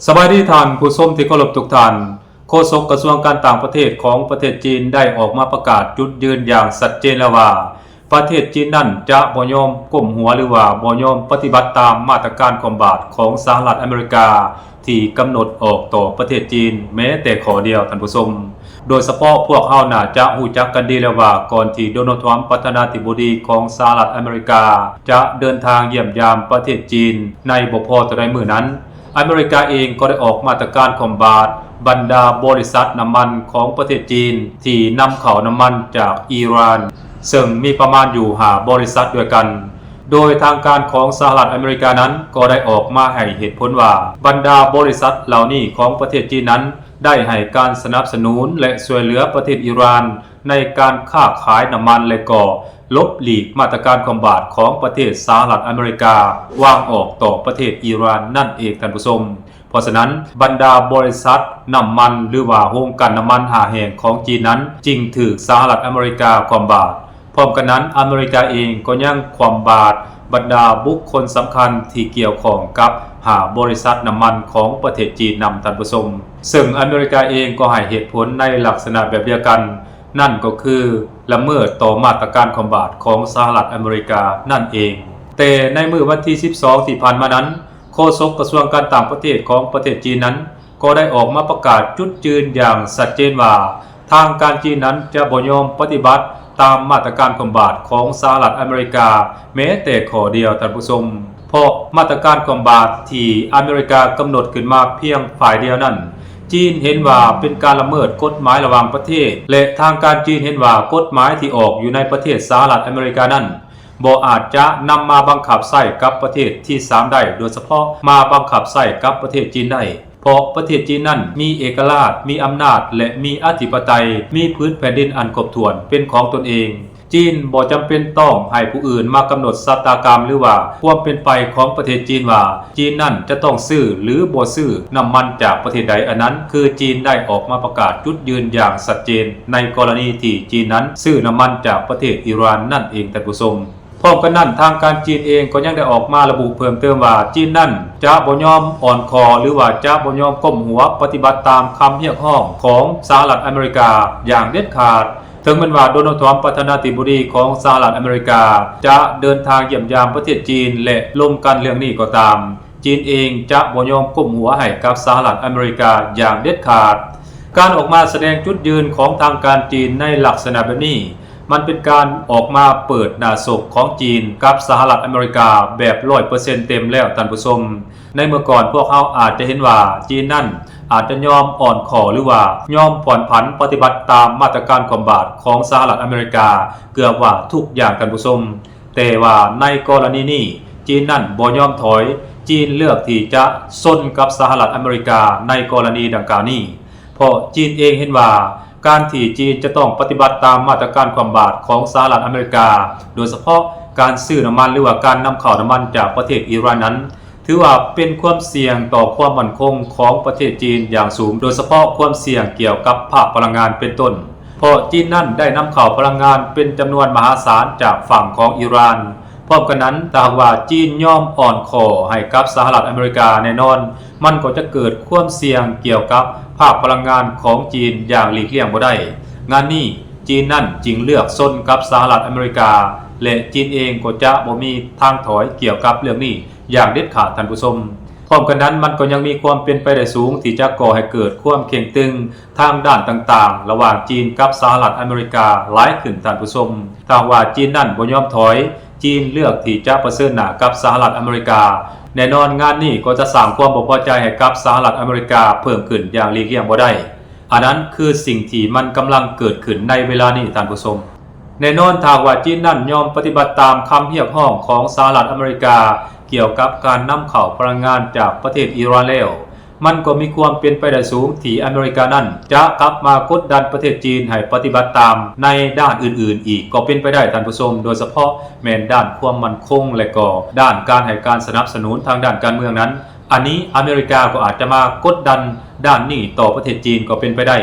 ສະບາຍດີທ່ານຜູ້ຊົມທີ່ເຄົາລົບທຸກທ່ານ. ໂຄສົກກະຊວງການຕ່າງປະເທດຂອງປະເທດຈີນໄດ້ອອກມາປະກາດຈຸດຢືນຢ່າງຊັດເຈນແລ້ວວ່າ ປະເທດຈີນນັ້ນຈະບໍ່ຍອມກົ້ມຫົວ ຫຼືວ່າບໍ່ຍອມປະຕິບັດຕາມມາດຕະການຄວ່ຳບາດຂອງສະຫະລັດອາເມລິກາທີ່ກຳນົດອອກຕໍ່ປະເທດຈີນແມ້ແຕ່ຂໍ້ດຽວ, ທ່ານຜູ້ຊົມ. ໂດຍສະເພາະພວກເຮົາໜ້າຈະຮູ້ຈັກກັນດີແລ້ວວ່າ ກ່ອນທີ່ໂດນັລ ທຣຳ ປະທານາທິບໍດີຂອງສະຫະລັດອາເມລິກາຈະເດີນທາງຢ້ຽມຢາມປະເທດຈີນໃນບໍ່ພໍເທົ່າໃດມື້ນັ້ນ, ອາເມລິກາເອງກໍໄດ້ອອກມາດຕະການຄວ່ຳບາດບັນດາບໍລິສັດນ້ຳມັນຂອງປະເທດຈີນທີ່ນຳເຂົ້ານ້ຳມັນຈາກອີຣານ, ເຊິ່ງມີປະມານຢູ່ຫ້າບໍລິສັດດ້ວຍກັນ. ໂດຍທາງການຂອງສະຫະລັດອາເມລິການັ້ນກໍໄດ້ອອກມາໃຫ້ເຫດຜົນວ່າ ບັນດາບໍລິສັດເຫຼົ່ານີ້ຂອງປະເທດຈີນນັ້ນ ໄດ້ໃຫ້ການສະໜັບສະໜູນ ແລະ ຊ່ວຍເຫຼືອປະເທດອີຣານໃນການຄ້າຂາຍນ້ຳມັນ ແລະ ກໍຫຼົບຫຼີກມາດຕະການຄວ່ຳບາດຂອງປະເທດສະຫະລັດອາເມລິກາວາງອອກຕໍ່ປະເທດອີຣານນັ້ນເອງ, ທ່ານຜູ້ຊົມ. ເພາະສະນັ້ນ, ບັນດາບໍລິສັດນ້ຳມັນ ຫຼືວ່າໂຮງກັ່ນນ້ຳມັນຫ້າແຫ່ງຂອງຈີນນັ້ນ ຈຶ່ງຖືກສະຫະລັດອາເມລິກາຄວ່ຳບາດ. ພ້ອມກັນນັ້ນ, ອາເມລິກາເອງກໍຍັງຄວ່ຳບາດບັນດາບຸກຄົນສຳຄັນທີ່ກ່ຽວຂ້ອງກັບຫ້າບໍລິສັດນ້ຳມັນຂອງປະເທດຈີນນຳ, ທ່ານຜູ້ຊົມ. ເຊິ່ງອາເມລິກາເອງກໍໃຫ້ເຫດຜົນໃນລັກສະນະແບບດຽວກັນ, ນັ້ນກໍຄືລະເມີດຕໍ່ມາດຕະການຄວ່ຳບາດຂອງສະຫະລັດອາເມລິການັ້ນເອງ. ແຕ່ໃນມື້ວັນທີສິບສອງທີ່ຜ່ານມານັ້ນ, ໂຄສົກກະຊວງການຕ່າງປະເທດຂອງປະເທດຈີນນັ້ນ ກໍໄດ້ອອກມາປະກາດຈຸດຢືນຢ່າງຊັດເຈນວ່າ ທາງການຈີນນັ້ນຈະບໍ່ຍອມປະຕິບັດຕາມມາດຕະການຄວ່ຳບາດຂອງສະຫະລັດອາເມລິກາແມ້ແຕ່ຂໍ້ດຽວ, ທ່ານຜູ້ຊົມ. ເພາະມາດຕະການຄວ່ຳບາດທີ່ອາເມລິກາກຳນົດຂຶ້ນມາພຽງຝ່າຍດຽວນັ້ນ, ຈີນເຫັນວ່າເປັນການລະເມີດກົດໝາຍລະຫວ່າງປະເທດ ແລະ ທາງການຈີນເຫັນວ່າກົດໝາຍທີ່ອອກຢູ່ໃນປະເທດສະຫະລັດອາເມລິການັ້ນ ບໍ່ອາດຈະນຳມາບັງຄັບໃຊ້ກັບປະເທດທີສາມໄດ້, ໂດຍສະເພາະມາບັງຄັບໃຊ້ກັບປະເທດຈີນໄດ້, ເພາະປະເທດຈີນນັ້ນມີເອກະລາດ, ມີອຳນາດ ແລະ ມີອະທິປະໄຕ, ມີພື້ນແຜ່ນດິນອັນຄົບຖ້ວນເປັນຂອງຕົນເອງ. ຈີນບໍ່ຈຳເປັນຕ້ອງໃຫ້ຜູ້ອື່ນມາກຳນົດຊະຕາກຳ ຫຼືວ່າຄວາມເປັນໄປຂອງປະເທດຈີນວ່າ ຈີນນັ້ນຈະຕ້ອງຊື້ ຫຼື ບໍ່ຊື້ນ້ຳມັນຈາກປະເທດໃດ, ອັນນັ້ນຄືຈີນໄດ້ອອກມາປະກາດຈຸດຢືນຢ່າງຊັດເຈນໃນກໍລະນີທີ່ຈີນນັ້ນຊື້ນ້ຳມັນຈາກປະເທດອີຣານນັ້ນເອງ, ທ່ານຜູ້ຊົມ. ພ້ອມກັນນັ້ນ, ທາງການຈີນເອງກໍຍັງໄດ້ອອກມາລະບຸເພີ່ມເຕີມວ່າ ຈີນນັ້ນຈະບໍ່ຍອມອ່ອນຂໍ້ ຫຼືວ່າຈະບໍ່ຍອມກົ້ມຫົວປະຕິບັດຕາມຄຳຮຽກຮ້ອງຂອງສະຫະລັດອາເມລິກາຢ່າງເດັດຂາດ, ເຖິງແມ່ນວ່າໂດນັລ ທຣຳ ປະທານາທິບໍດີຂອງສະຫະລັດອາເມລິກາຈະເດີນທາງຢ້ຽມຢາມປະເທດຈີນ ແລະ ລົມກັນເລື່ອງນີ້ກໍຕາມ. ຈີນເອງຈະບໍ່ຍອມກົ້ມຫົວໃຫ້ກັບສະຫະລັດອາເມລິກາຢ່າງເດັດຂາດ. ການອອກມາສະແດງຈຸດຢືນຂອງທາງການຈີນໃນລັກສະນະແບບນີ້, ມັນເປັນການອອກມາເປີດໜ້າສົກຂອງຈີນກັບສະຫະລັດອາເມລິກາແບບຮ້ອຍເປີເຊັນເຕັມແລ້ວ, ທ່ານຜູ້ຊົມ. ໃນເມື່ອກ່ອນ, ພວກເຮົາອາດຈະເຫັນວ່າ ຈີນນັ້ນອາດຈະຍອມອ່ອນຂໍ້ ຫຼືວ່າຍອມຜ່ອນຜັນປະຕິບັດຕາມມາດຕະການຄວ່ຳບາດຂອງສະຫະລັດອາເມລິກາເກືອບວ່າທຸກຢ່າງ, ທ່ານຜູ້ຊົມ. ແຕ່ວ່າໃນກໍລະນີນີ້, ຈີນນັ້ນບໍ່ຍອມຖອຍ, ຈີນເລືອກທີ່ຈະຊົນກັບສະຫະລັດອາເມລິກາໃນກໍລະນີດັ່ງກ່າວນີ້, ເພາະຈີນເອງເຫັນວ່າ ການທີ່ຈີນຈະຕ້ອງປະຕິບັດຕາມມາດຕະການຄວ່ຳບາດຂອງສະຫະລັດອາເມລິກາ, ໂດຍສະເພາະການຊື້ນ້ຳມັນ ຫຼືວ່າການນຳເຂົ້ານ້ຳມັນຈາກປະເທດອີຣານນັ້ນ, ຖືວ່າເປັນຄວາມສ່ຽງຕໍ່ຄວາມໝັ້ນຄົງຂອງປະເທດຈີນຢ່າງສູງ, ໂດຍສະເພາະຄວາມສ່ຽງກ່ຽວກັບພາກພະລັງງານເປັນຕົ້ນ, ເພາະຈີນນັ້ນໄດ້ນຳເຂົ້າພະລັງງານເປັນຈຳນວນມະຫາສານຈາກຝັ່ງຂອງອີຣານ. ພ້ອມກັນນັ້ນ, ຖ້າຫາກວ່າຈີນຍອມອ່ອນຂໍ້ໃຫ້ກັບສະຫະລັດອາເມລິກາ, ແນ່ນອນມັນກໍຈະເກີດຄວາມສ່ຽງກ່ຽວກັບພາກພະລັງງານຂອງຈີນຢ່າງຫຼີກລ່ຽງບໍ່ໄດ້. ງານນີ້, ຈີນນັ້ນຈຶ່ງເລືອກຊົນກັບສະຫະລັດອາເມລິກາ, ແລະ ຈີນເອງກໍຈະບໍ່ມີທາງຖອຍກ່ຽວກັບເລື່ອງນີ້ ຢ່າງເດັດຂາດ, ທ່ານຜູ້ຊົມ. ພ້ອມກັນນັ້ນ, ມັນກໍຍັງມີຄວາມເປັນໄປໄດ້ສູງທີ່ຈະກໍ່ໃຫ້ເກີດຄວາມເຄັ່ງຕຶງທາງດ້ານຕ່າງໆ ລະຫວ່າງຈີນກັບສະຫະລັດອາເມລິກາຫຼາຍຂຶ້ນ, ທ່ານຜູ້ຊົມ. ຖ້າຫາກວ່າຈີນນັ້ນບໍ່ຍອມຖອຍ, ຈີນເລືອກທີ່ຈະປະເຊີນໜ້າກັບສະຫະລັດອາເມລິກາ, ແນ່ນອນງານນີ້ກໍຈະສ້າງຄວາມບໍ່ພໍໃຈໃຫ້ກັບສະຫະລັດອາເມລິກາເພີ່ມຂຶ້ນຢ່າງຫຼີກລ່ຽງບໍ່ໄດ້. ອັນນັ້ນຄືສິ່ງທີ່ມັນກຳລັງເກີດຂຶ້ນໃນເວລານີ້, ທ່ານຜູ້ຊົມ. ແນ່ນອນ, ຖ້າຫາກວ່າຈີນນັ້ນຍອມປະຕິບັດຕາມຄຳຮຽກຮ້ອງຂອງສະຫະລັດອາເມລິກາກ່ຽວກັບການນຳເຂົ້າພະລັງງານຈາກປະເທດອີຣານແລ້ວ, ມັນກໍມີຄວາມເປັນໄປໄດ້ສູງທີ່ອາເມລິການັ້ນຈະກັບມາກົດດັນປະເທດຈີນໃຫ້ປະຕິບັດຕາມໃນດ້ານອື່ນໆອີກກໍເປັນໄປໄດ້, ທ່ານຜູ້ຊົມ, ໂດຍສະເພາະແມ່ນດ້ານຄວາມໝັ້ນຄົງ ແລະ ກໍດ້ານການໃຫ້ການສະໜັບສະໜູນທາງດ້ານການເມືອງນັ້ນ. ອັນນີ້ອາເມລິກາກໍອາດຈະມາກົດດັນດ້ານນີ້ຕໍ່ປະເທດຈີນກໍເປັນໄປໄດ້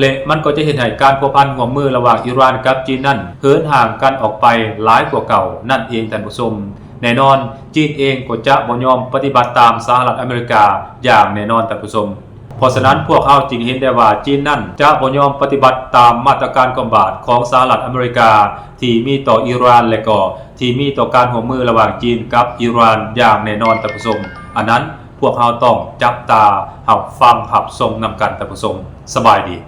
ແລະ ມັນກໍຈະເຮັດໃຫ້ການພົວພັນຮ່ວມມືລະຫວ່າງອີຣານກັບຈີນນັ້ນເຫີນຫ່າງກັນອອກໄປຫຼາຍກວ່າເກົ່ານັ້ນເອງ, ທ່ານຜູ້ຊົມ. ແນ່ນອນ, ຈີນເອງກໍຈະບໍ່ຍອມປະຕິບັດຕາມສະຫະລັດອາເມລິກາຢ່າງແນ່ນອນ, ທ່ານຜູ້ຊົມ. ເພາະສະນັ້ນ, ພວກເຮົາຈຶ່ງເຫັນໄດ້ວ່າ ຈີນນັ້ນຈະບໍ່ຍອມປະຕິບັດຕາມມາດຕະການຄວາມບາດຂອງສະຫະລັດອາເມລິກາ ທີ່ມີຕໍ່ອີຣານ ແລະ ກໍທີ່ມີຕໍ່ການຮ່ວມມືລະຫວ່າງຈີນກັບອີຣານຢ່າງແນ່ນອນ, ທ່ານຜູ້ຊົມ. ອັນນັ້ນ, ພວກເຮົາຕ້ອງຈັບຕາຮັບຟັງຮັບຊົມນຳກັນ, ທ່ານຜູ້ຊົມ. ສະບາຍດີ.